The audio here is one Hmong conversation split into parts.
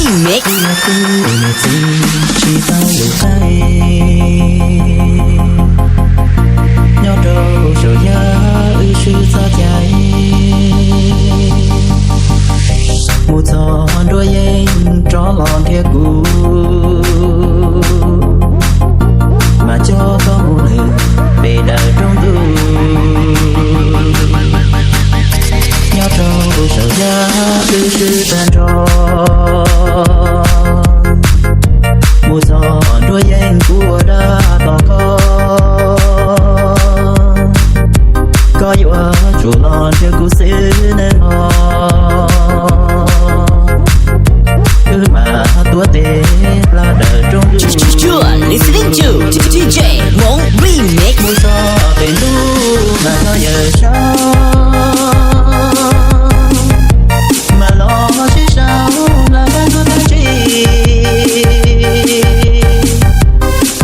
Niam txiv tsis tau lus hais, nyob rau saum yaj wb sib txoj cai. Mus txog nruab yeeb rov los nrhiav kuv, mas coj koj mus lwm pem daws rooj ntuj. Nyob rau saum yaj wb sib tag nrho, mus txog nruab yeeb kuv ua dab tos koj, koj yuav tsum los nrhiav kuv xwb nawb mog. Wb mam tuav tes pla daws rooj ntuj. You're listening to D J Hmoob Remix. Mus txog pem ntuj mas koj yawm saub, mas los sib sau los pab ntuj tag tsis,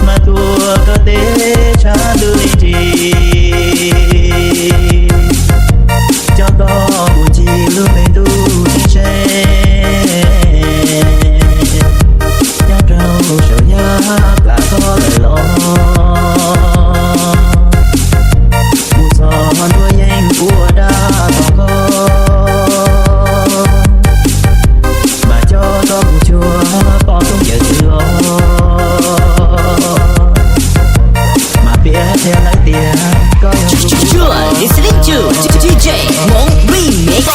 mas tuav koj teb tshav ntuj li nris, coj koj mus ncig lub me ntuj ceeb tsheej, nyob rau saum yaj plam koj lawm los, mus txog nruab yeeb kuv ua dab tos koj, mas coj koj mus cuag poj koob yawm txwv os, mas piav qhia lawv tias koj yog kuv. You're listening to D J Hmoob Remix.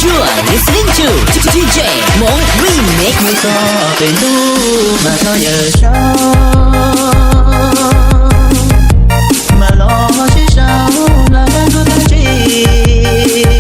You're listening to D J Hmoob Remix. Mus txog pem ntuj mas koj yawm saub, mas los sib sau los pab ntuj tag tsis,